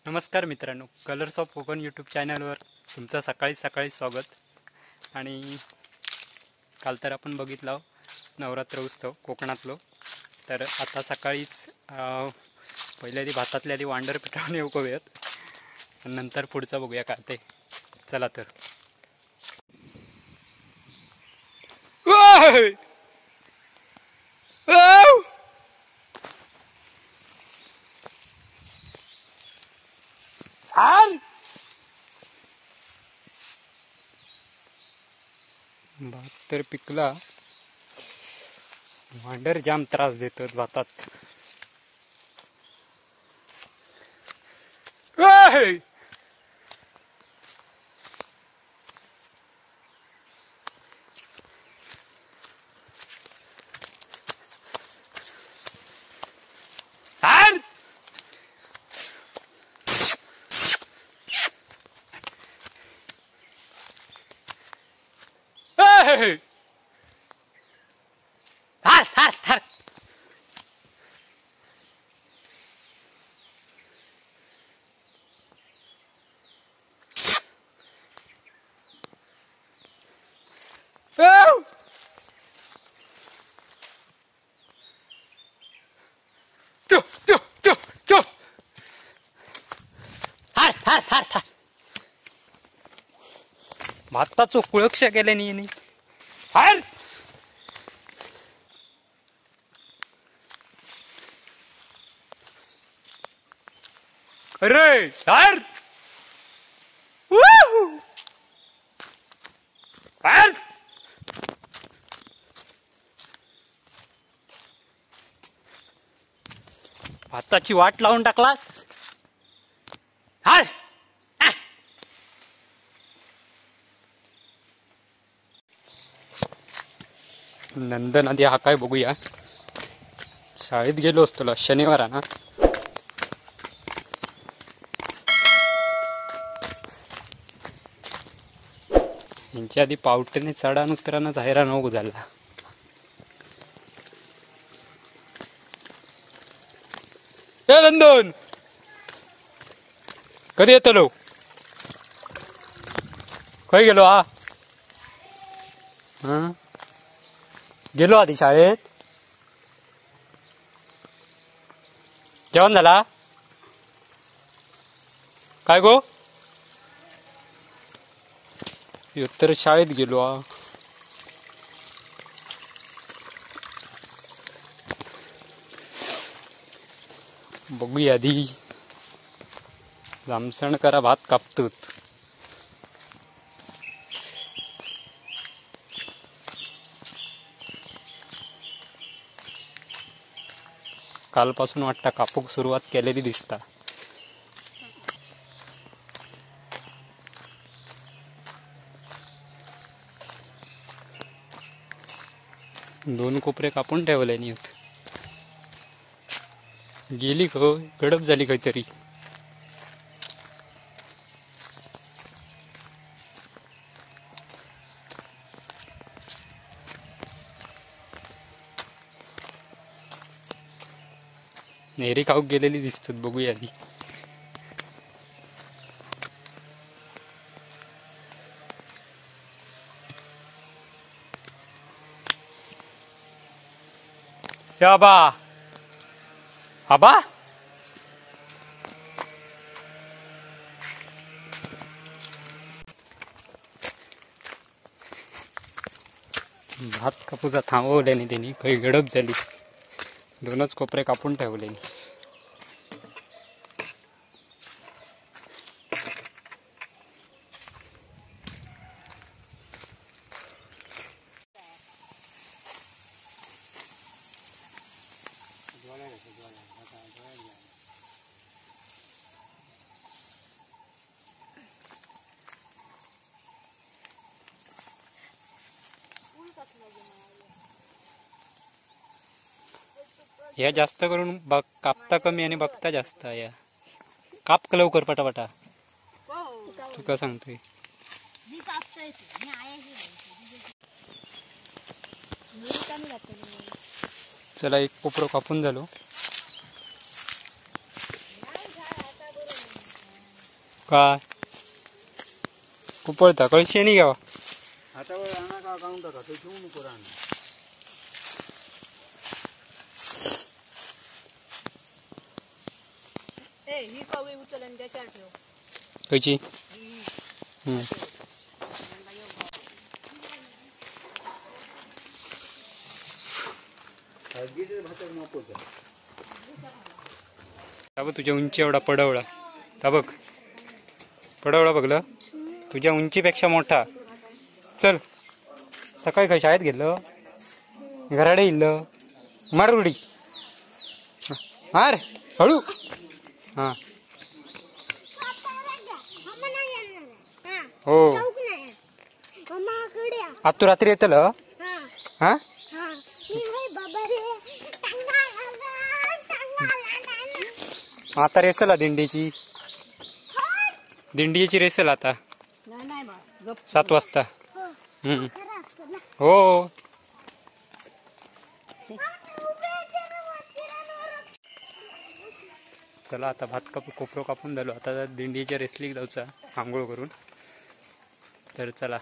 नमस्कार मित्रांनो, colours of Konkan YouTube चॅनलवर तुमचं सकाळी सकाळी स्वागत। आणि काल तर आपण बघितलं नवरात्र उत्सव कोकणातलो, तर आता सकाळीच पहिले आधी भातातल्या आधी वांडर पिठावून येऊ करूयात, नंतर पुढचं बघूया काय ते। चला तर भात तर पिकला, वांडर जाम त्रास देतात भातात। थार थार थार थार थार थार थार भाताचो कुळक्ष केले नाही। हार अरे हार हार भाताची वाट लावून टाकलास। हार नंदन आधी हा काय बघूया। शाळेत गेलो असतो शनिवार ना, यांच्या आधी पावटेने चढान उतरानं हैराण होऊ झाला। ए नंदन कधी येतो लो, खंय गेलो? हा हा गेलो आधी शाळेत, जेवण झाला काय गो? तर शाळेत गेलो। बघूया आधी जामसण करा भात कापतत। कालपासून वाटता कापूक सुरुवात केलेली दिसता। दोन कोपरे कापून ठेवले नी, गेली खो गडप झाली काहीतरी। नेरी खाऊक गेलेली दिसतात, बघूया आधी। आबा आबा भात कापूचा थांबवल्याने त्यांनी, काही गडप झाली, दोनच कोपरे कापून ठेवले। या जास्त करून कापता कमी आणि बघता जास्त। या काप लवकर पटापटा, तुका सांगतोय। चला एक कोपरो कापून झालो. काय कुपळता कळशी नाही घ्यावा. खयची? तुझ्या उंची एवढा पडवळा. बघ पडवळा बघलं तुझ्या उंचीपेक्षा मोठा. चल सकाळी खंय शाळेत गेलं घराडे इल्लं मार उडी मार हळू. हा हो आता तू रात्री येतल. हा आता रेसल दिंडीची दिंडीची रेसल आता 7 वाजता. हो चला आता भात कोपरो कापून झालो. आता दिंडीच्या रेसलीक जाऊचा आंघोळ करून. तर चला